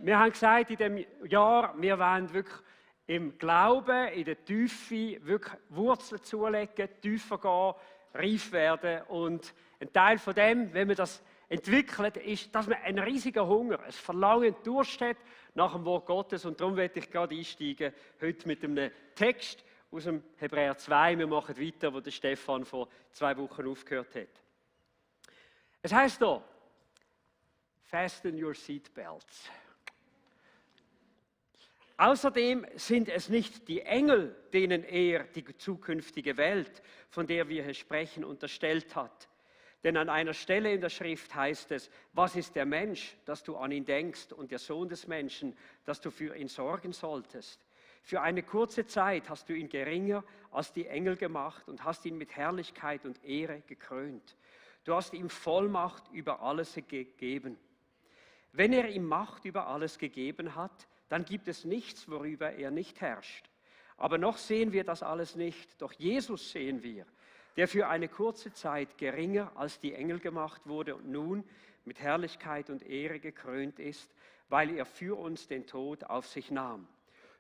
Wir haben gesagt, in diesem Jahr, wir wollen wirklich im Glauben, in der Tiefe, wirklich Wurzeln zulegen, tiefer gehen, reif werden. Und ein Teil von dem, wenn man das entwickelt, ist, dass man einen riesigen Hunger, ein Verlangen, Durst hat nach dem Wort Gottes. Und darum werde ich gerade einsteigen, heute mit einem Text aus dem Hebräer 2. Wir machen weiter, wo der Stefan vor 2 Wochen aufgehört hat. Es heißt da, fasten your seatbelts. Außerdem sind es nicht die Engel, denen er die zukünftige Welt, von der wir hier sprechen, unterstellt hat. Denn an einer Stelle in der Schrift heißt es, was ist der Mensch, dass du an ihn denkst, und der Sohn des Menschen, dass du für ihn sorgen solltest. Für eine kurze Zeit hast du ihn geringer als die Engel gemacht und hast ihn mit Herrlichkeit und Ehre gekrönt. Du hast ihm Vollmacht über alles gegeben. Wenn er ihm Macht über alles gegeben hat, dann gibt es nichts, worüber er nicht herrscht. Aber noch sehen wir das alles nicht, doch Jesus sehen wir, der für eine kurze Zeit geringer als die Engel gemacht wurde und nun mit Herrlichkeit und Ehre gekrönt ist, weil er für uns den Tod auf sich nahm.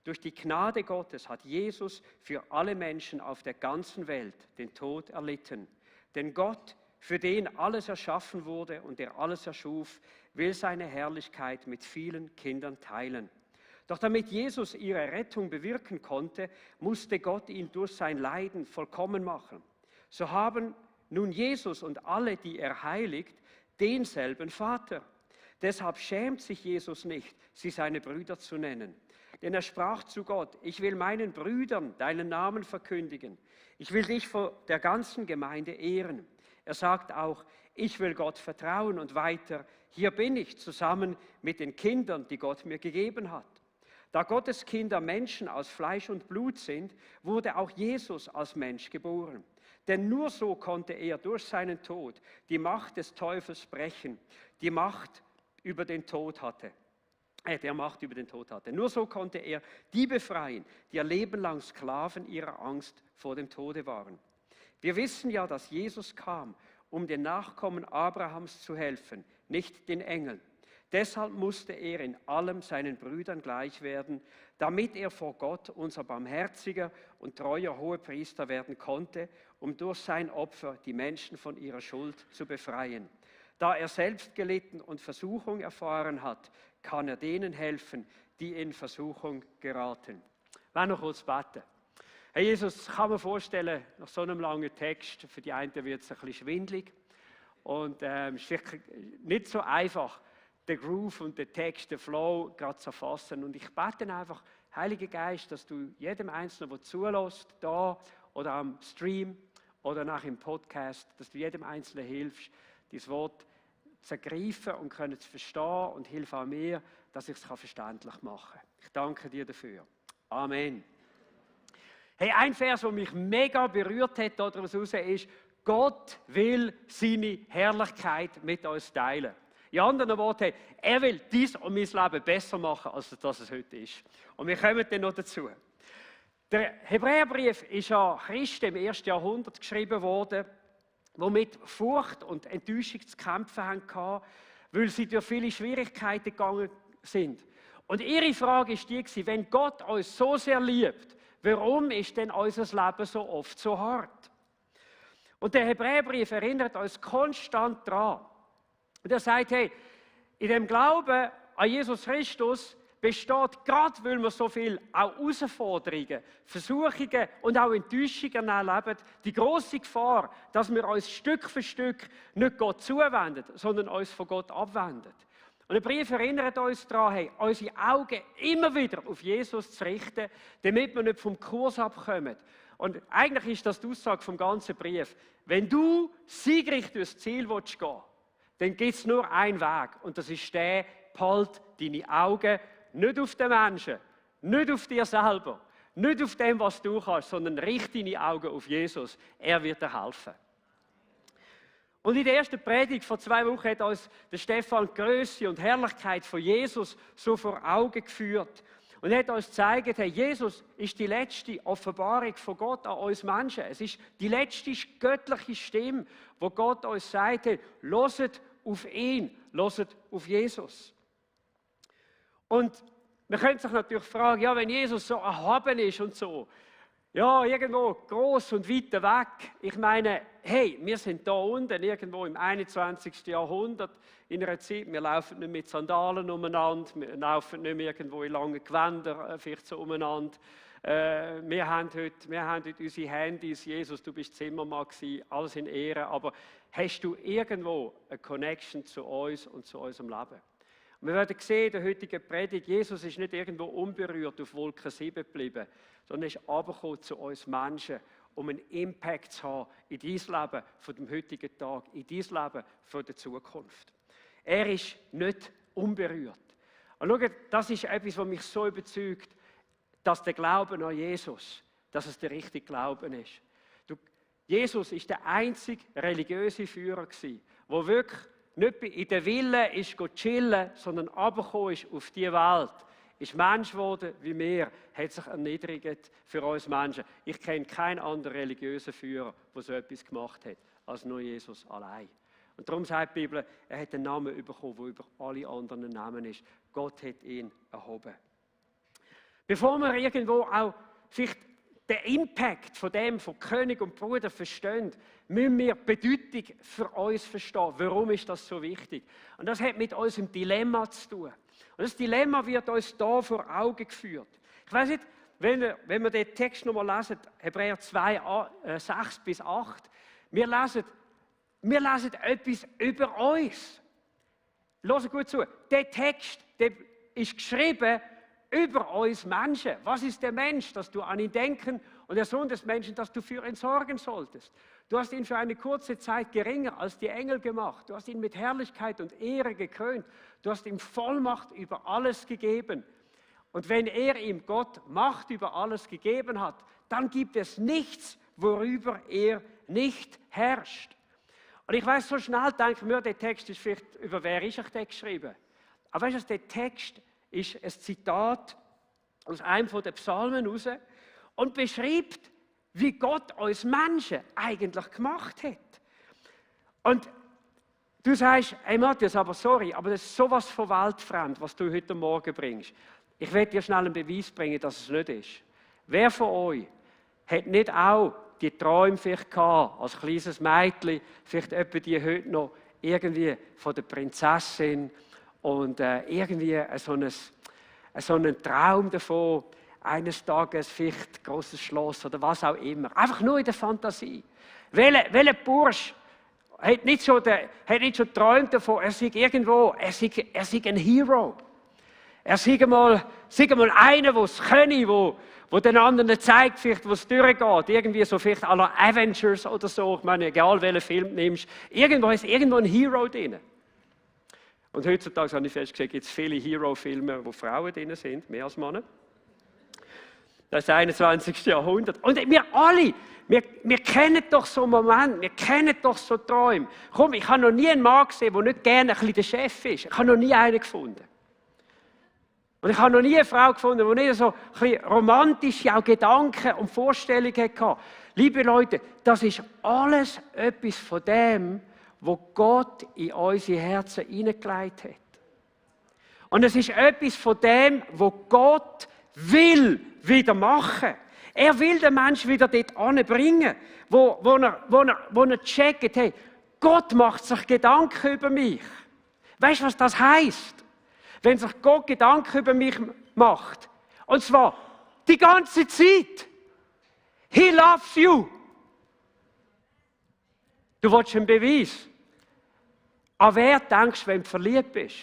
Durch die Gnade Gottes hat Jesus für alle Menschen auf der ganzen Welt den Tod erlitten. Denn Gott, für den alles erschaffen wurde und der alles erschuf, will seine Herrlichkeit mit vielen Kindern teilen. Doch damit Jesus ihre Rettung bewirken konnte, musste Gott ihn durch sein Leiden vollkommen machen. So haben nun Jesus und alle, die er heiligt, denselben Vater. Deshalb schämt sich Jesus nicht, sie seine Brüder zu nennen. Denn er sprach zu Gott, ich will meinen Brüdern deinen Namen verkündigen. Ich will dich vor der ganzen Gemeinde ehren. Er sagt auch, ich will Gott vertrauen und weiter, hier bin ich zusammen mit den Kindern, die Gott mir gegeben hat. Da Gottes Kinder Menschen aus Fleisch und Blut sind, wurde auch Jesus als Mensch geboren. Denn nur so konnte er durch seinen Tod die Macht des Teufels brechen, die Macht über den Tod hatte. Der Macht über den Tod hatte. Nur so konnte er die befreien, die ihr Leben lang Sklaven ihrer Angst vor dem Tode waren. Wir wissen ja, dass Jesus kam, um den Nachkommen Abrahams zu helfen, nicht den Engeln. Deshalb musste er in allem seinen Brüdern gleich werden, damit er vor Gott unser barmherziger und treuer Hohepriester werden konnte, um durch sein Opfer die Menschen von ihrer Schuld zu befreien. Da er selbst gelitten und Versuchung erfahren hat, kann er denen helfen, die in Versuchung geraten. Ich will noch kurz beten. Herr Jesus, kann man vorstellen, nach so einem langen Text, für die einen wird es ein bisschen schwindelig und es ist nicht so einfach, den Groove und den Text, den Flow gerade zu erfassen. Und ich bete einfach, Heiliger Geist, dass du jedem Einzelnen, der zulässt, da oder am Stream oder nach im Podcast, dass du jedem Einzelnen hilfst, dieses Wort zu ergreifen und zu verstehen, und hilf auch mir, dass ich es verständlich machen kann. Ich danke dir dafür. Amen. Hey, ein Vers, der mich mega berührt hat daraus ist, Gott will seine Herrlichkeit mit uns teilen. In anderen Worten, er will dies und mein Leben besser machen, als das es heute ist. Und wir kommen dann noch dazu. Der Hebräerbrief ist an Christen im 1. Jahrhundert geschrieben worden, die mit Furcht und Enttäuschung zu kämpfen hatten, weil sie durch viele Schwierigkeiten gegangen sind. Und ihre Frage war die, wenn Gott uns so sehr liebt, warum ist denn unser Leben so oft so hart? Und der Hebräerbrief erinnert uns konstant daran. Und er sagt, hey, in dem Glauben an Jesus Christus besteht, gerade weil wir so viel auch Herausforderungen, Versuchungen und auch Enttäuschungen erleben, die grosse Gefahr, dass wir uns Stück für Stück nicht Gott zuwenden, sondern uns von Gott abwenden. Und der Brief erinnert uns daran, hey, unsere Augen immer wieder auf Jesus zu richten, damit wir nicht vom Kurs abkommen. Und eigentlich ist das die Aussage vom ganzen Brief. Wenn du siegreich durchs Ziel gehen willst, dann gibt es nur einen Weg. Und das ist der, behalte deine Augen nicht auf den Menschen, nicht auf dir selber, nicht auf dem, was du kannst, sondern richte deine Augen auf Jesus. Er wird dir helfen. Und in der ersten Predigt vor 2 Wochen hat uns der Stefan die Größe und Herrlichkeit von Jesus so vor Augen geführt. Und er hat uns gezeigt, hey, Jesus ist die letzte Offenbarung von Gott an uns Menschen. Es ist die letzte göttliche Stimme, wo Gott uns sagt, hey, hört auf ihn, hört auf Jesus. Und man könnte sich natürlich fragen, ja, wenn Jesus so erhaben ist und so, ja, irgendwo groß und weit weg. Ich meine, hey, wir sind da unten, irgendwo im 21. Jahrhundert, in einer Zeit, wir laufen nicht mit Sandalen umeinander, wir laufen nicht mehr irgendwo in langen Gewändern vielleicht so umeinander. Wir haben heute unsere Handys, Jesus, du bist Zimmermann gewesen, alles in Ehre, aber hast du irgendwo eine Connection zu uns und zu unserem Leben? Und wir werden sehen, in der heutigen Predigt, Jesus ist nicht irgendwo unberührt auf Wolke 7 geblieben, sondern ist runtergekommen zu uns Menschen, um einen Impact zu haben in dein Leben von dem heutigen Tag, in dein Leben von der Zukunft. Er ist nicht unberührt. Und schau, das ist etwas, was mich so überzeugt, dass der Glauben an Jesus, dass es der richtige Glauben ist. Jesus ist der einzige religiöse Führer gewesen, der wirklich nicht in der Villa ist chillen, sondern runtergekommen ist auf diese Welt. Ist Mensch geworden wie wir, hat sich erniedrigt für uns Menschen. Ich kenne keinen anderen religiösen Führer, der so etwas gemacht hat, als nur Jesus allein. Und darum sagt die Bibel, er hat einen Namen bekommen, der über alle anderen Namen ist. Gott hat ihn erhoben. Bevor wir irgendwo auch vielleicht den Impact von dem, von König und Bruder verstehen, müssen wir die Bedeutung für uns verstehen. Warum ist das so wichtig? Und das hat mit unserem Dilemma zu tun. Und das Dilemma wird uns hier vor Augen geführt. Ich weiss nicht, wenn wir den Text nochmal lesen, Hebräer 2, 6 bis 8, wir lesen etwas über uns. Hört gut zu. Der Text, der ist geschrieben über uns Menschen. Was ist der Mensch, dass du an ihn denken und der Sohn des Menschen, dass du für ihn sorgen solltest? Du hast ihn für eine kurze Zeit geringer als die Engel gemacht. Du hast ihn mit Herrlichkeit und Ehre gekrönt. Du hast ihm Vollmacht über alles gegeben. Und wenn er ihm Gott Macht über alles gegeben hat, dann gibt es nichts, worüber er nicht herrscht. Und ich weiß, so schnell denken wir, der Text ist vielleicht, über wer ist der geschrieben? Aber weißt du, der Text ist ein Zitat aus einem der Psalmen raus und beschreibt, wie Gott uns Menschen eigentlich gemacht hat. Und du sagst, hey Matthias, aber sorry, aber das ist sowas von weltfremd, was du heute Morgen bringst. Ich werde dir schnell einen Beweis bringen, dass es nicht ist. Wer von euch hat nicht auch die Träume vielleicht gehabt, als kleines Mädchen, vielleicht etwa die heute noch irgendwie von der Prinzessin und irgendwie so einen Traum davon, eines Tages vielleicht ein grosses Schloss oder was auch immer. Einfach nur in der Fantasie. Welcher Bursch hat nicht schon geträumt davon, er sei irgendwo, er sei ein Hero. Er sei mal einer, der es könne, wo den anderen zeigt, vielleicht, wo es durchgeht. Irgendwie so vielleicht à la Avengers oder so. Ich meine, egal welchen Film du nimmst. Irgendwo ist irgendwo ein Hero drin. Und heutzutage habe ich festgestellt, gibt es viele Hero-Filme, wo Frauen drin sind, mehr als Männer. Das ist das 21. Jahrhundert. Und wir alle, wir kennen doch so Momente, wir kennen doch so Träume. Komm, ich habe noch nie einen Mann gesehen, der nicht gerne ein bisschen der Chef ist. Ich habe noch nie einen gefunden. Und ich habe noch nie eine Frau gefunden, die nicht so ein bisschen romantische auch Gedanken und Vorstellungen hatte. Liebe Leute, das ist alles etwas von dem, was Gott in unsere Herzen hineingelegt hat. Und es ist etwas von dem, was Gott will wieder machen. Er will den Menschen wieder dort anbringen, wo er checkt, hey, Gott macht sich Gedanken über mich. Weißt du, was das heisst? Wenn sich Gott Gedanken über mich macht, und zwar die ganze Zeit. He loves you. Du willst einen Beweis. An wer denkst du, wenn du verliebt bist?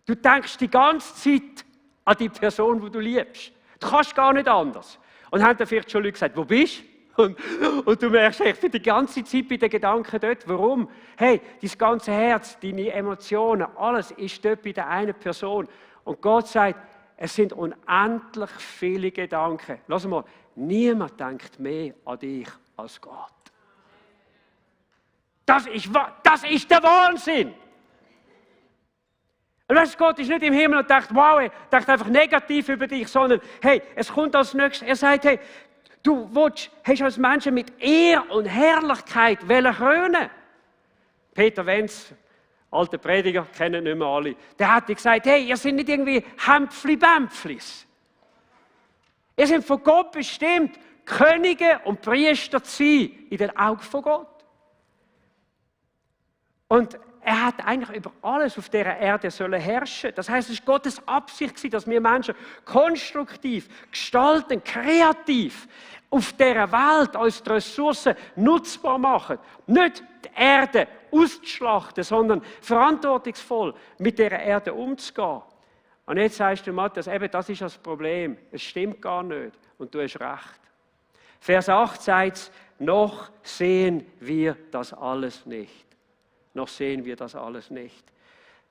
Du denkst die ganze Zeit an die Person, die du liebst. Du kannst gar nicht anders. Und haben dann vielleicht schon Leute gesagt, wo bist du? Und du merkst, ich bin die ganze Zeit bei den Gedanken dort. Warum? Hey, dein ganze Herz, deine Emotionen, alles ist dort bei der einen Person. Und Gott sagt, es sind unendlich viele Gedanken. Lass mal, niemand denkt mehr an dich als Gott. Das ist der Wahnsinn! Und weißt du, Gott ist nicht im Himmel und denkt, wow, er denkt einfach negativ über dich, sondern, hey, es kommt als nächstes, er sagt, hey, hast als Menschen mit Ehr und Herrlichkeit krönen. Peter Wenz, alter Prediger, kennen nicht mehr alle, der hat gesagt, hey, ihr seid nicht irgendwie Hämpfli-Bämpflis. Ihr seid von Gott bestimmt, Könige und Priester zu sein in den Augen von Gott. Und er hat eigentlich über alles auf dieser Erde sollen herrschen. Das heißt, es war Gottes Absicht, dass wir Menschen konstruktiv, gestalten, kreativ auf dieser Welt unsere Ressourcen nutzbar machen. Nicht die Erde auszuschlachten, sondern verantwortungsvoll mit dieser Erde umzugehen. Und jetzt sagst du, Matthias, eben das ist das Problem. Es stimmt gar nicht. Und du hast recht. Vers 8 sagt, noch sehen wir das alles nicht. Noch sehen wir das alles nicht.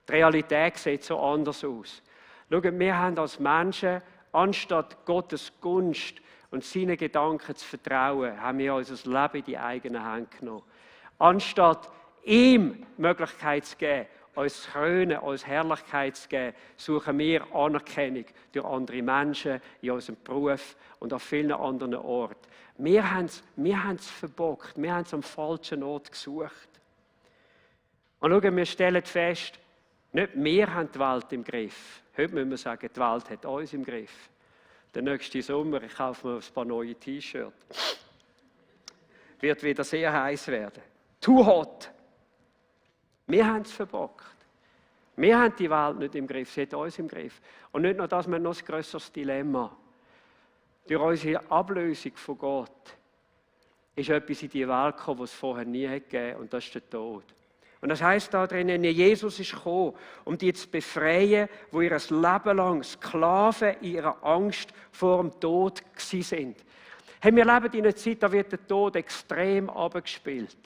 Die Realität sieht so anders aus. Schaut, wir haben als Menschen, anstatt Gottes Gunst und seinen Gedanken zu vertrauen, haben wir unser Leben in die eigenen Hände genommen. Anstatt ihm die Möglichkeit zu geben, uns Krönen, uns Herrlichkeit zu geben, suchen wir Anerkennung durch andere Menschen, in unserem Beruf und an vielen anderen Orten. Wir haben es verbockt, wir haben es am falschen Ort gesucht. Und schauen, wir stellen fest, nicht wir haben die Welt im Griff. Heute müssen wir sagen, die Welt hat uns im Griff. Der nächste Sommer, ich kaufe mir ein paar neue T-Shirts. Wird wieder sehr heiß werden. Too hot. Wir haben es verbockt. Wir haben die Welt nicht im Griff, sie hat uns im Griff. Und nicht nur das, wir haben noch ein grösseres Dilemma. Durch unsere Ablösung von Gott ist etwas in die Welt gekommen, was es vorher nie gegeben hat, und das ist der Tod. Und das heisst da drinnen, Jesus ist gekommen, um die zu befreien, wo ihr Leben lang Sklaven ihrer Angst vor dem Tod waren. Hey, wir leben in einer Zeit, da wird der Tod extrem abgespielt.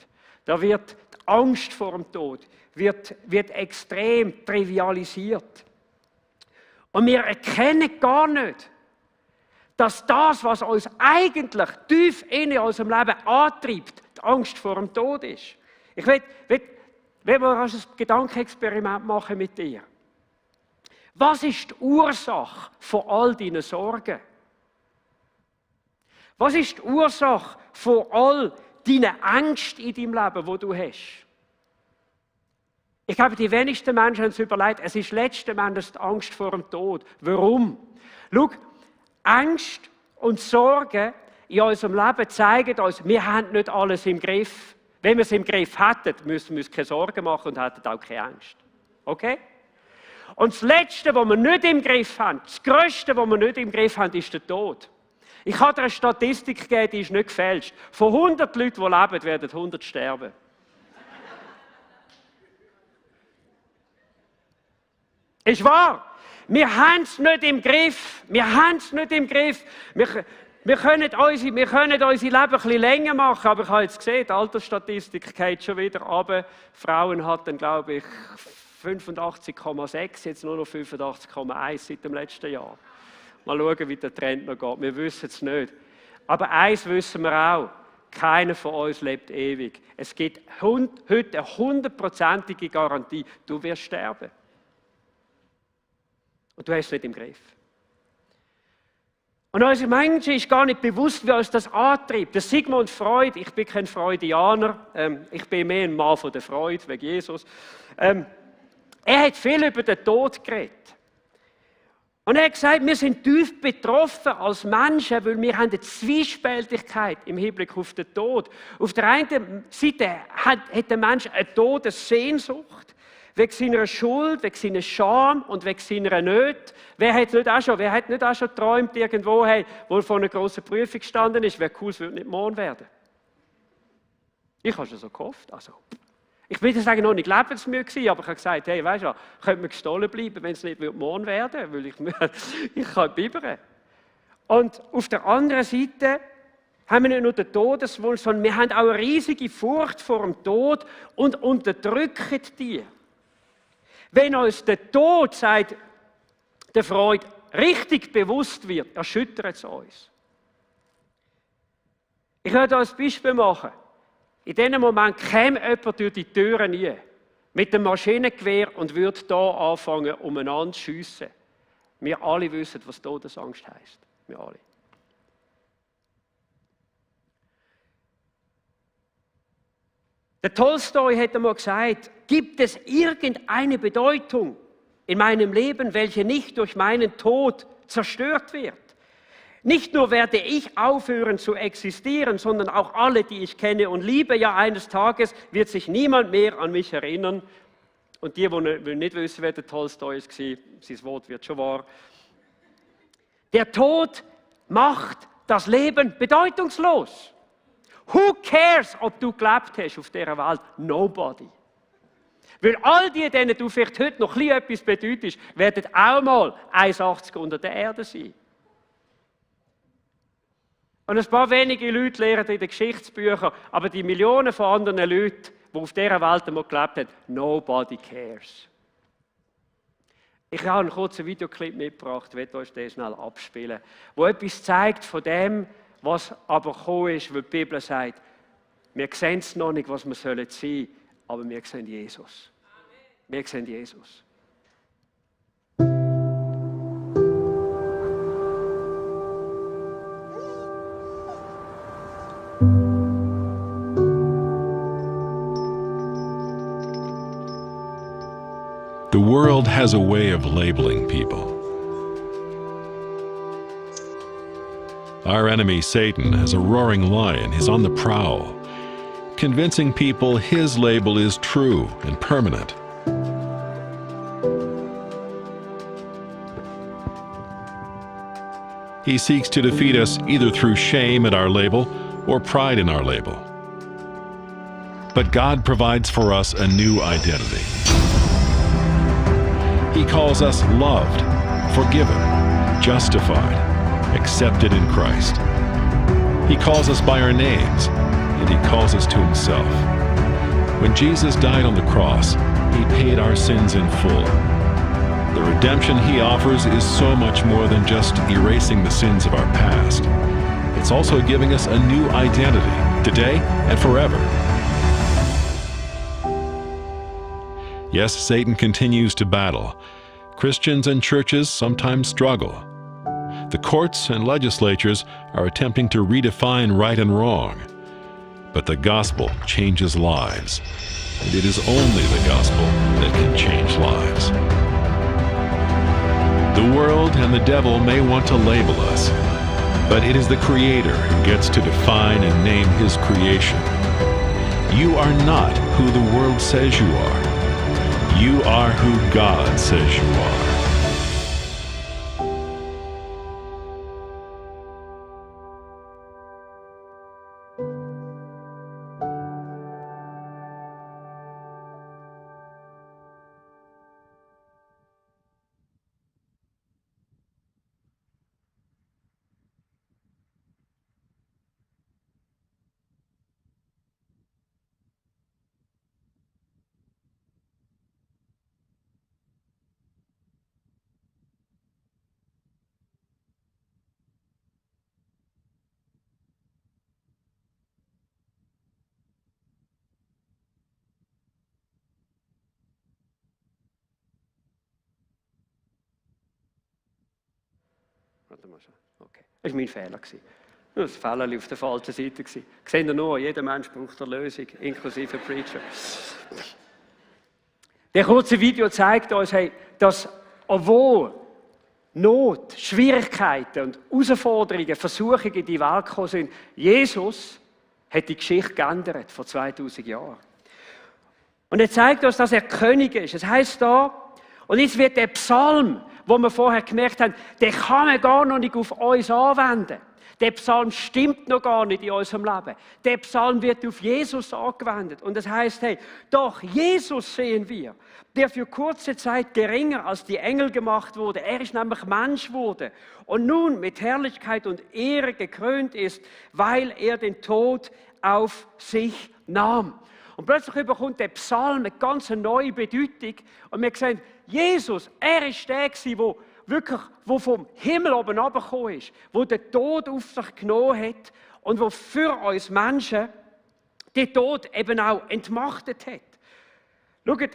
Da wird die Angst vor dem Tod wird extrem trivialisiert. Und wir erkennen gar nicht, dass das, was uns eigentlich tief in unserem Leben antreibt, die Angst vor dem Tod ist. Ich will mal ein Gedankenexperiment machen mit dir. Was ist die Ursache von all deinen Sorgen? Was ist die Ursache von all deinen Ängsten in deinem Leben, die du hast? Ich glaube, die wenigsten Menschen haben sich überlegt, es ist letzten Endes die Angst vor dem Tod. Warum? Schau, Angst und Sorgen in unserem Leben zeigen uns, wir haben nicht alles im Griff. Wenn wir es im Griff hätten, müssten wir uns keine Sorgen machen und hätten auch keine Angst. Okay? Und das Letzte, was wir nicht im Griff haben, das Größte, was wir nicht im Griff haben, ist der Tod. Ich habe dir eine Statistik gegeben, die ist nicht gefälscht. Von 100 Leuten, die leben, werden 100 sterben. Ist wahr. Wir haben es nicht im Griff. Wir haben es nicht im Griff. Wir können unser Leben ein bisschen länger machen, aber ich habe jetzt gesehen, die Altersstatistik geht schon wieder runter. Frauen hatten, glaube ich, 85,6, jetzt nur noch 85,1 seit dem letzten Jahr. Mal schauen, wie der Trend noch geht. Wir wissen es nicht. Aber eins wissen wir auch, keiner von uns lebt ewig. Es gibt heute eine 100%ige Garantie, du wirst sterben. Und du hast es nicht im Griff. Und unseren Menschen ist gar nicht bewusst, wie uns das antreibt. Der Sigmund Freud, ich bin kein Freudianer, ich bin mehr ein Mann von der Freude, wegen Jesus. Er hat viel über den Tod geredet. Und er hat gesagt, wir sind tief betroffen als Menschen, weil wir haben eine Zwiespältigkeit im Hinblick auf den Tod. Auf der einen Seite hat der Mensch eine Todessehnsucht, wegen seiner Schuld, wegen seiner Scham und wegen seiner Nöte. Wer hat nicht auch schon geträumt irgendwo, hey, wo vor einer grossen Prüfung gestanden ist, wäre cool, es würde nicht morgen werden. Ich habe schon so gehofft. Also, ich will sagen, noch nicht lebensmüde gewesen, aber ich habe gesagt, hey, weißt du, könnte mir gestohlen bleiben, wenn es nicht morgen werden würde, weil ich kann bibbern. Und auf der anderen Seite haben wir nicht nur den Todeswunsch, sondern wir haben auch eine riesige Furcht vor dem Tod und unterdrücken die. Wenn uns der Tod, sagt der Freud, richtig bewusst wird, erschüttert es uns. Ich werde euch ein Beispiel machen. In diesem Moment käme jemand durch die Türen rein, mit dem Maschinengewehr und würde hier anfangen, umeinander zu schiessen. Wir alle wissen, was Todesangst heisst. Wir alle. Der Tolstoi hat einmal gesagt, gibt es irgendeine Bedeutung in meinem Leben, welche nicht durch meinen Tod zerstört wird? Nicht nur werde ich aufhören zu existieren, sondern auch alle, die ich kenne und liebe. Ja, eines Tages wird sich niemand mehr an mich erinnern. Und die nicht wissen, wer der Tolstoi war, sein Wort wird schon wahr. Der Tod macht das Leben bedeutungslos. Who cares, ob du gelebt hast auf dieser Welt? Nobody. Weil all die, denen du vielleicht heute noch etwas bedeutest, werden auch mal 1,80 unter der Erde sein. Und ein paar wenige Leute lehren in den Geschichtsbüchern, aber die Millionen von anderen Leuten, die auf dieser Welt einmal gelebt haben, nobody cares. Ich habe einen kurzen Videoclip mitgebracht, ich werde euch den schnell abspielen, wo etwas zeigt von dem, was aber gekommen ist, weil die Bibel sagt, wir sehen es noch nicht, was wir sein sollen, aber wir sehen Jesus. Wir sehen Jesus. The world has a way of labeling people. Our enemy, Satan, as a roaring lion, is on the prowl, convincing people his label is true and permanent. He seeks to defeat us either through shame at our label or pride in our label. But God provides for us a new identity. He calls us loved, forgiven, justified, accepted in Christ. He calls us by our names, and He calls us to Himself. When Jesus died on the cross, He paid our sins in full. The redemption He offers is so much more than just erasing the sins of our past. It's also giving us a new identity, today and forever. Yes, Satan continues to battle. Christians and churches sometimes struggle. The courts and legislatures are attempting to redefine right and wrong. But the gospel changes lives, and it is only the gospel that can change lives. The world and the devil may want to label us, but it is the Creator who gets to define and name His creation. You are not who the world says you are. You are who God says you are. Warte mal schon. Okay. Das war mein Fehler. Das Fehler auf der falschen Seite. Seht ihr nur, jeder Mensch braucht eine Lösung, inklusive Preacher. Der kurze Video zeigt uns, dass obwohl Not, Schwierigkeiten und Herausforderungen, Versuchungen in die Welt gekommen sind, Jesus hat die Geschichte geändert vor 2000 Jahren. Und er zeigt uns, dass er König ist. Es heisst da, und jetzt wird der Psalm, wo wir vorher gemerkt haben, den kann man gar noch nicht auf uns anwenden. Der Psalm stimmt noch gar nicht in unserem Leben. Der Psalm wird auf Jesus angewendet. Und das heißt, hey, doch Jesus sehen wir, der für kurze Zeit geringer als die Engel gemacht wurde. Er ist nämlich Mensch geworden und nun mit Herrlichkeit und Ehre gekrönt ist, weil er den Tod auf sich nahm. Und plötzlich bekommt der Psalm eine ganz neue Bedeutung. Und wir sehen, Jesus, er ist der gewesen, der vom Himmel oben runtergekommen ist, der den Tod auf sich genommen hat und der für uns Menschen den Tod eben auch entmachtet hat. Schaut, die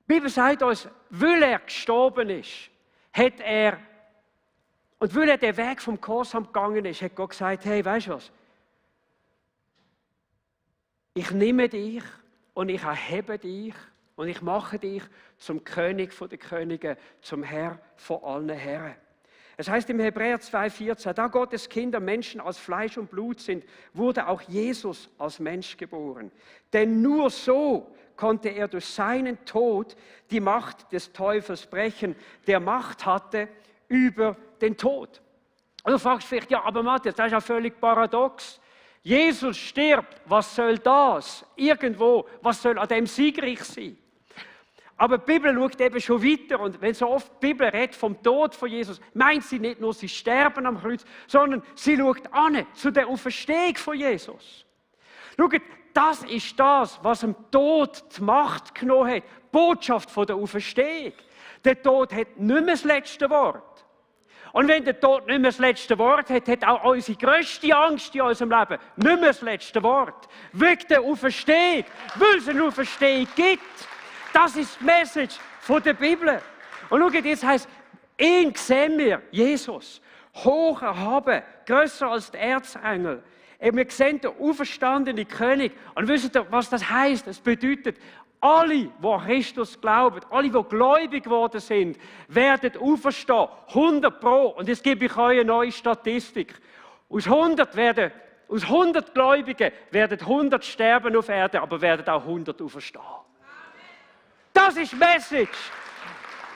Bibel sagt uns, weil er gestorben ist, hat er, und weil er den Weg vom Gehorsam gegangen ist, hat Gott gesagt, hey, weißt du was? Ich nehme dich und ich erhebe dich und ich mache dich zum König der Könige, zum Herr von allen Herren. Es heißt im Hebräer 2,14, da Gottes Kinder Menschen aus Fleisch und Blut sind, wurde auch Jesus als Mensch geboren. Denn nur so konnte er durch seinen Tod die Macht des Teufels brechen, der Macht hatte über den Tod. Und du fragst vielleicht, ja, aber Matthias, das ist ja völlig paradox. Jesus stirbt, was soll das? Irgendwo, was soll an dem siegreich sein? Aber die Bibel schaut eben schon weiter und wenn so oft die Bibel redet vom Tod von Jesus, meint sie nicht nur, sie sterben am Kreuz, sondern sie schaut an zu der Auferstehung von Jesus. Schaut, das ist das, was dem Tod die Macht genommen hat. Die Botschaft von der Auferstehung. Der Tod hat nicht mehr das letzte Wort. Und wenn der Tod nicht mehr das letzte Wort hat, hat auch unsere grösste Angst in unserem Leben nicht mehr das letzte Wort. Wegen der Auferstehung, weil es eine Auferstehung gibt. Das ist die Message von der Bibel. Und schaut, jetzt heisst, ihn sehen wir, Jesus, hoch erhaben, grösser als die Erzengel. Wir sehen den auferstandenen König. Und wisst ihr, was das heisst? Es bedeutet, alle, die an Christus glauben, alle, die gläubig geworden sind, werden auferstehen. 100%. Und jetzt gebe ich euch eine neue Statistik. Aus 100 Gläubigen werden 100 sterben auf Erde, aber werden auch 100 auferstehen. Das ist die Message.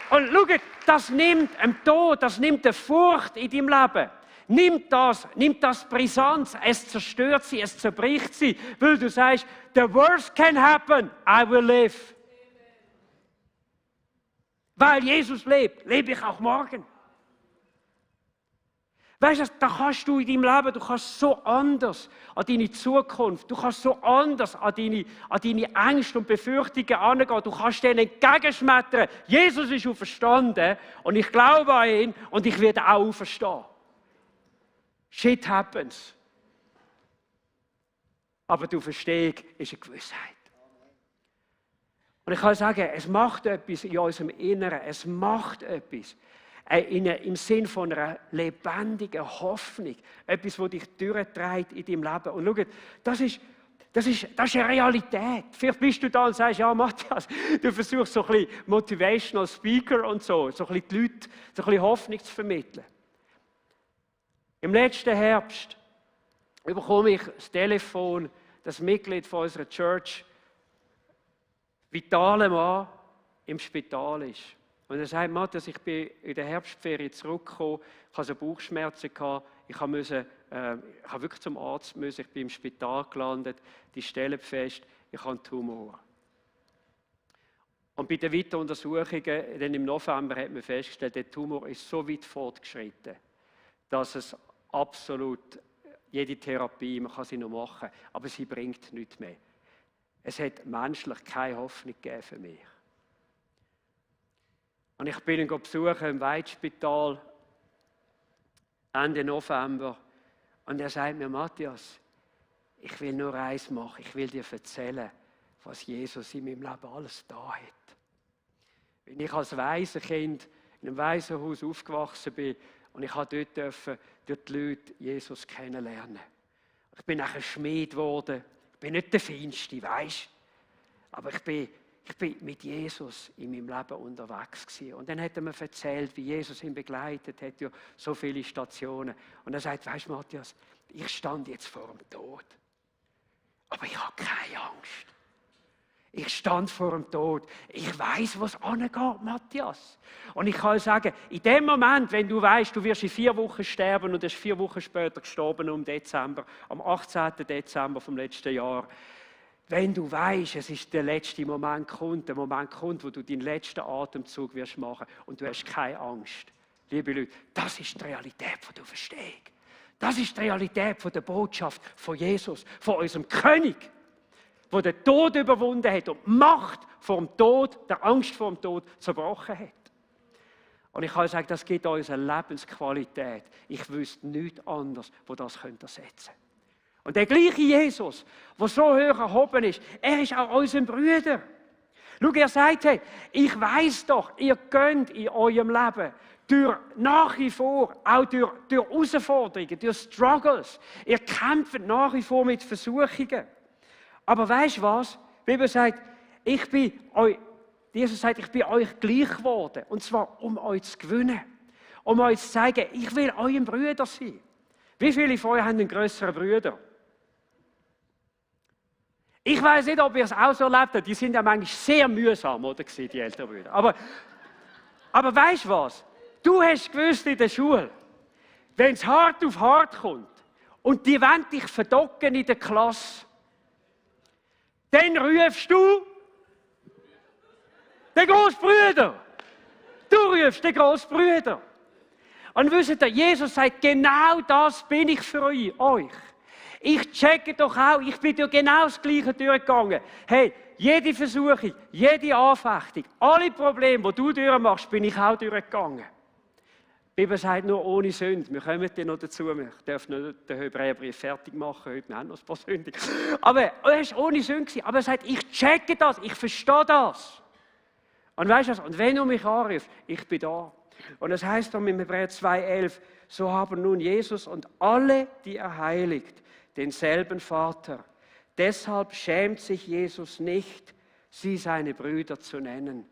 Und schaut, das nimmt dem Tod, das nimmt die Furcht in deinem Leben. Nimmt das Brisanz, es zerstört sie, es zerbricht sie, weil du sagst, the worst can happen, I will live. Weil Jesus lebt, lebe ich auch morgen. Weißt du, da kannst du in deinem Leben, du kannst so anders an deine Zukunft, du kannst so anders an deine Ängste und Befürchtungen angehen, du kannst denen entgegenschmettern. Jesus ist auferstanden und ich glaube an ihn und ich werde auch auferstehen. Shit happens. Aber die Auferstehung ist eine Gewissheit. Und ich kann sagen, es macht etwas in unserem Inneren, es macht etwas. Im Sinn von einer lebendigen Hoffnung. Etwas, das dich durchträgt in deinem Leben. Und schau, das ist eine Realität. Vielleicht bist du da und sagst, ja Matthias, du versuchst so ein bisschen Motivational Speaker und so ein bisschen die Leute so ein bisschen Hoffnung zu vermitteln. Im letzten Herbst bekomme ich das Telefon, das Mitglied von unserer Church, vitaler Mann, im Spital ist. Und er sagt, Matthias, ich bin in der Herbstferien zurückgekommen, ich hatte so Bauchschmerzen, ich musste wirklich zum Arzt, ich bin im Spital gelandet, die Stelle fest, ich habe einen Tumor. Und bei den weiteren Untersuchungen, dann im November hat man festgestellt, der Tumor ist so weit fortgeschritten, dass es absolut jede Therapie, man kann sie noch machen, aber sie bringt nichts mehr. Es hat menschlich keine Hoffnung gegeben für mich. Und ich bin ihn besuchen im Weidspital Ende November und er sagt mir, Matthias, ich will nur eins machen, ich will dir erzählen, was Jesus in meinem Leben alles da hat. Wenn ich als Waisenkind in einem Waisenhaus aufgewachsen bin und ich durfte dort durch die Leute Jesus kennenlernen. Ich bin nachher Schmied geworden. Ich bin nicht der Feinste, weisst. Aber ich bin mit Jesus in meinem Leben unterwegs gewesen. Und dann hat er mir erzählt, wie Jesus ihn begleitet hat, ja so viele Stationen. Und er sagt, weisst Matthias, ich stand jetzt vor dem Tod. Aber ich habe keine Angst. Ich stand vor dem Tod. Ich weiß, wo es angeht, Matthias. Und ich kann sagen, in dem Moment, wenn du weißt, du wirst in 4 Wochen sterben und er ist 4 Wochen später gestorben, am 18. Dezember vom letzten Jahr, wenn du weißt, es ist der letzte Moment kommt, der Moment kommt, wo du deinen letzten Atemzug wirst machen und du hast keine Angst. Liebe Leute, das ist die Realität von der Auferstehung. Das ist die Realität von der Botschaft von Jesus, von unserem König, der den Tod überwunden hat und die Macht vor dem Tod, der Angst vor dem Tod zerbrochen hat. Und ich kann sagen, das gibt uns eine Lebensqualität. Ich wüsste nichts anderes, wo das ersetzen könnte. Und der gleiche Jesus, der so hoch erhoben ist, er ist auch unser Brüder. Schau, er sagt, hey, ich weiss doch, ihr könnt in eurem Leben nach wie vor, auch durch Herausforderungen, durch Struggles, ihr kämpft nach wie vor mit Versuchungen. Aber weißt du was? Die Bibel sagt, Jesus sagt, ich bin euch gleich geworden. Und zwar, um euch zu gewinnen. Um euch zu zeigen, ich will euer Brüder sein. Wie viele von euch haben einen grösseren Brüder? Ich weiß nicht, ob ihr es auch so erlebt habt. Die sind ja manchmal sehr mühsam, oder? Die älteren Brüder. Aber weißt du was? Du hast gewusst in der Schule, wenn es hart auf hart kommt und die wollen dich verdocken in der Klasse, dann rufst du den Großbrüder. Du rufst den Großbrüder. Und wisst ihr, Jesus sagt, genau das bin ich für euch. Ich checke doch auch, ich bin ja genau das Gleiche durchgegangen. Hey, jede Versuchung, jede Anfechtung, alle Probleme, die du durchmachst, bin ich auch durchgegangen. Die Bibel sagt nur ohne Sünde. Wir kommen dann noch dazu. Ich darf nicht den Hebräerbrief fertig machen heute. Wir haben noch ein paar Sünden. Aber er war ohne Sünde. Aber er sagt, ich checke das, ich verstehe das. Und weißt du was? Und wenn du mich anrufst, ich bin da. Und das heißt dann im Hebräer 2,11, so haben nun Jesus und alle, die er heiligt, denselben Vater. Deshalb schämt sich Jesus nicht, sie seine Brüder zu nennen.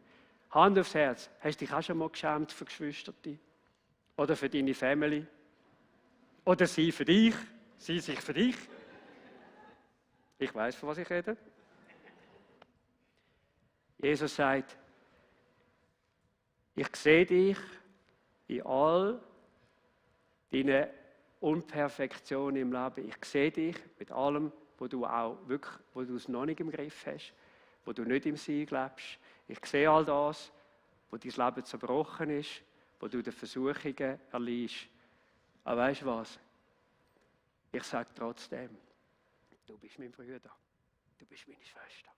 Hand aufs Herz, hast du dich auch schon mal geschämt für Geschwisterte? Oder für deine Family? Oder sie für dich? Sie sich für dich? Ich weiß, von was ich rede. Jesus sagt, ich sehe dich in all deinen Unperfektionen im Leben. Ich sehe dich mit allem, wo du es noch nicht im Griff hast, wo du nicht im Sieg lebst. Ich sehe all das, wo dein Leben zerbrochen ist, wo du den Versuchungen erliegst. Aber weißt du was? Ich sage trotzdem, du bist mein Bruder, du bist meine Schwester.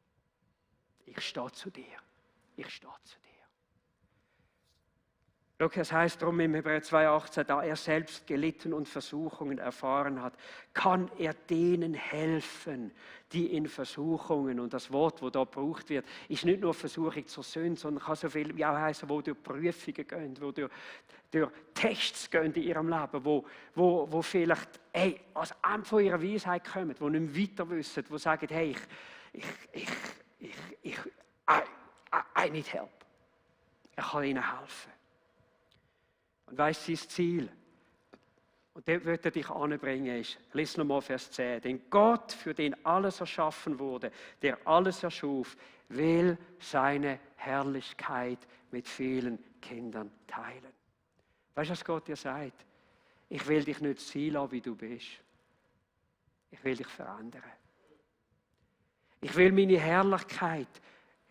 Ich stehe zu dir. Ich stehe zu dir. Schau, es heißt darum im Hebräer 2,18, da er selbst gelitten und Versuchungen erfahren hat, kann er denen helfen, die in Versuchungen, und das Wort, das da gebraucht wird, ist nicht nur Versuchung zur Sünde, sondern kann so viel wie auch heißen, wo durch Prüfungen gehen, wo durch Tests gehen in ihrem Leben, wo vielleicht als Ende von ihrer Weisheit kommen, wo nicht mehr weiter wissen, wo sagen, hey, I need help. Er kann ihnen helfen. Und weißt du, sein Ziel, und dort wird er dich anbringen, ist, lies nochmal Vers 10, denn Gott, für den alles erschaffen wurde, der alles erschuf, will seine Herrlichkeit mit vielen Kindern teilen. Weißt du, was Gott dir sagt? Ich will dich nicht sein lassen, wie du bist. Ich will dich verändern. Ich will meine Herrlichkeit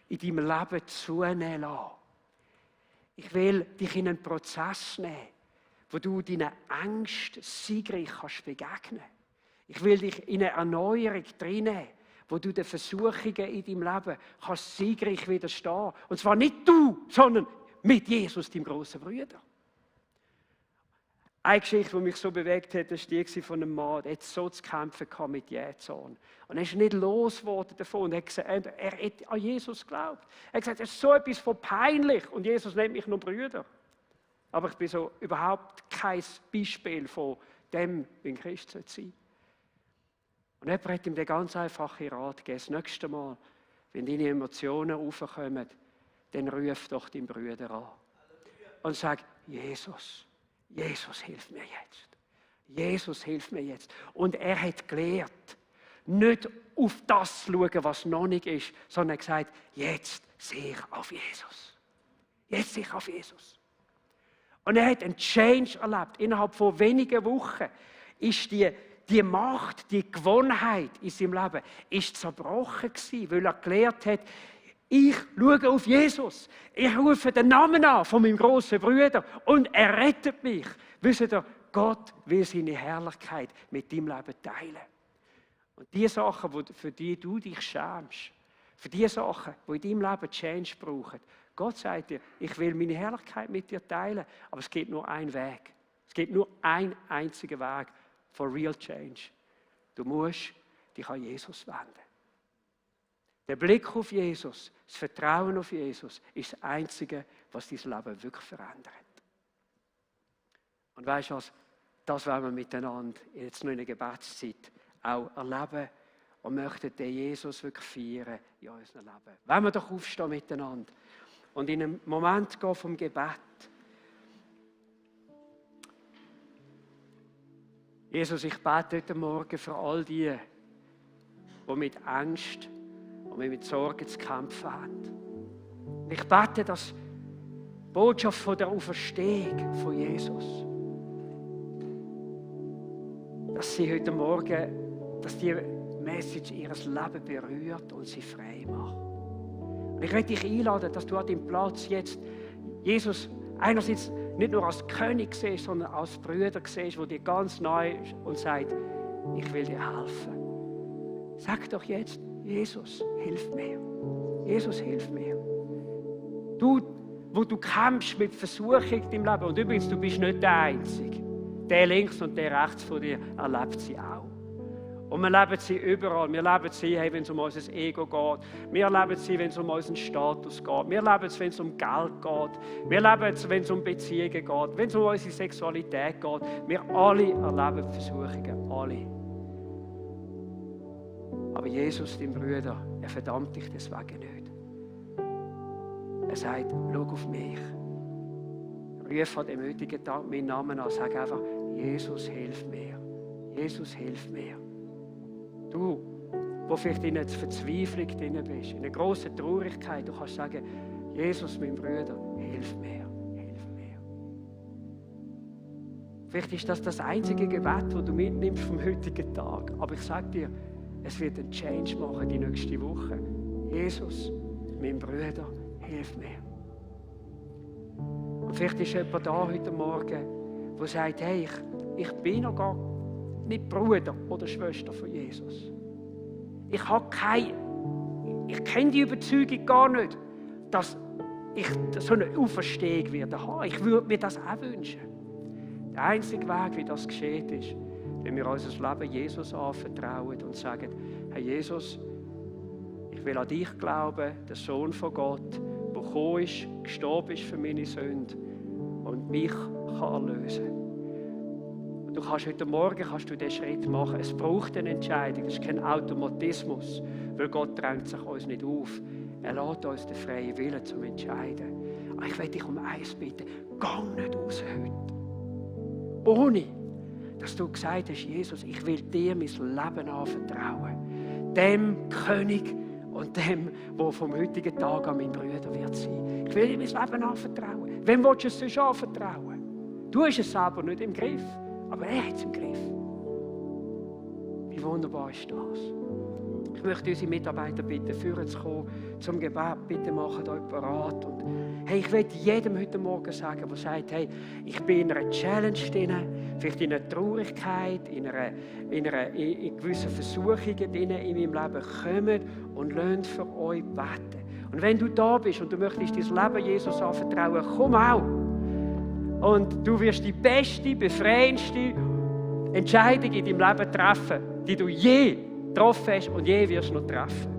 in deinem Leben zunehmen lassen. Ich will dich in einen Prozess nehmen, wo du deinen Ängsten siegreich kannst begegnen. Ich will dich in eine Erneuerung reinnehmen, wo du den Versuchungen in deinem Leben kannst siegreich widerstehen. Und zwar nicht du, sondern mit Jesus, deinem grossen Bruder. Eine Geschichte, die mich so bewegt hat, war die von einem Mann, der so zu kämpfen hatte mit Jähzorn. Und er ist nicht losgeworden davon. Er hat an Jesus geglaubt. Er hat gesagt, es ist so etwas von peinlich. Und Jesus nennt mich nur Brüder. Aber ich bin so überhaupt kein Beispiel von dem, wie ein Christ sein sollte. Und er hat ihm den ganz einfachen Rat gegeben. Das nächste Mal, wenn deine Emotionen aufkommen, dann ruf doch deinen Brüder an. Und sag, Jesus, hilf mir jetzt. Jesus, hilf mir jetzt. Und er hat gelehrt, nicht auf das zu schauen, was noch nicht ist, sondern gesagt, jetzt sehe ich auf Jesus. Jetzt sehe ich auf Jesus. Und er hat einen Change erlebt. Innerhalb von wenigen Wochen ist die Macht, die Gewohnheit in seinem Leben ist zerbrochen gewesen, weil er gelehrt hat, ich schaue auf Jesus. Ich rufe den Namen an von meinem grossen Bruder und er rettet mich. Wisst ihr, Gott will seine Herrlichkeit mit deinem Leben teilen. Und die Sachen, für die du dich schämst, für die Sachen, die in deinem Leben Change brauchen, Gott sagt dir, ich will meine Herrlichkeit mit dir teilen, aber es gibt nur einen Weg. Es gibt nur einen einzigen Weg for real change. Du musst dich an Jesus wenden. Der Blick auf Jesus, das Vertrauen auf Jesus, ist das Einzige, was dein Leben wirklich verändert. Und weißt du was? Das wollen wir miteinander jetzt noch in der Gebetszeit auch erleben und möchten den Jesus wirklich feiern in unserem Leben. Wollen wir doch aufstehen miteinander und in einen Moment gehen vom Gebet. Jesus, ich bete heute Morgen für all die mit Angst und mit Sorgen zu kämpfen haben. Ich bete, dass die Botschaft von der Auferstehung von Jesus, dass sie heute Morgen, dass die Message ihr Leben berührt und sie frei macht. Und ich möchte dich einladen, dass du an deinem Platz jetzt Jesus einerseits nicht nur als König siehst, sondern als Brüder siehst, der dir ganz nahe ist und sagt, ich will dir helfen. Sag doch jetzt, Jesus, hilf mir. Jesus, hilf mir. Du, wo du kämpfst mit Versuchung in deinem Leben, und übrigens, du bist nicht der Einzige. Der links und der rechts von dir erlebt sie auch. Und wir erleben sie überall. Wir erleben sie, hey, wenn es um unser Ego geht. Wir erleben sie, wenn es um unseren Status geht. Wir erleben es, wenn es um Geld geht. Wir erleben es, wenn es um Beziehungen geht. Wenn es um unsere Sexualität geht. Wir alle erleben Versuchungen. Alle. Aber Jesus, dein Bruder, er verdammt dich deswegen nicht. Er sagt, schau auf mich. Ruf an dem heutigen Tag meinen Namen an. Sag einfach, Jesus, hilf mir. Jesus, hilf mir. Du, wo vielleicht in einer Verzweiflung drin bist, in einer grossen Traurigkeit, du kannst sagen, Jesus, mein Bruder, hilf mir, hilf mir. Vielleicht ist das einzige Gebet, das du mitnimmst vom heutigen Tag. Aber ich sage dir, es wird einen Change machen die nächste Woche. Jesus, mein Bruder, hilf mir. Und vielleicht ist jemand da heute Morgen, der sagt, hey, ich bin noch gar nicht Bruder oder Schwester von Jesus. Ich kenne die Überzeugung gar nicht, dass ich so eine Auferstehung werde haben. Ich würde mir das auch wünschen. Der einzige Weg, wie das geschieht, ist, wenn wir unser Leben Jesus anvertrauen und sagen, Herr Jesus, ich will an dich glauben, der Sohn von Gott, der gekommen ist, gestorben ist für meine Sünden und mich kann erlösen. Du kannst heute Morgen diesen Schritt machen. Es braucht eine Entscheidung. Das ist kein Automatismus, weil Gott drängt sich uns nicht auf. Er lässt uns den freien Willen zum Entscheiden. Aber ich will dich um eins bitten. Geh nicht raus heute. Ohne, dass du gesagt hast, Jesus, ich will dir mein Leben anvertrauen. Dem König und dem, der vom heutigen Tag an mein Bruder wird sein. Ich will dir mein Leben anvertrauen. Wem willst du es sonst anvertrauen? Du hast es selber nicht im Griff. Aber er hat es im Griff. Wie wunderbar ist das? Ich möchte unsere Mitarbeiter bitten, führen zu kommen zum Gebet. Bitte macht euch bereit. Und hey, ich will jedem heute Morgen sagen, der sagt, hey, ich bin in einer Challenge drin, vielleicht in einer Traurigkeit, in gewissen Versuchungen drin in meinem Leben. Kommt und lasst für euch beten. Und wenn du da bist und du möchtest dein Leben Jesus anvertrauen, komm auch. Und du wirst die beste, befreiendste Entscheidung in deinem Leben treffen, die du je getroffen hast und je wirst noch treffen.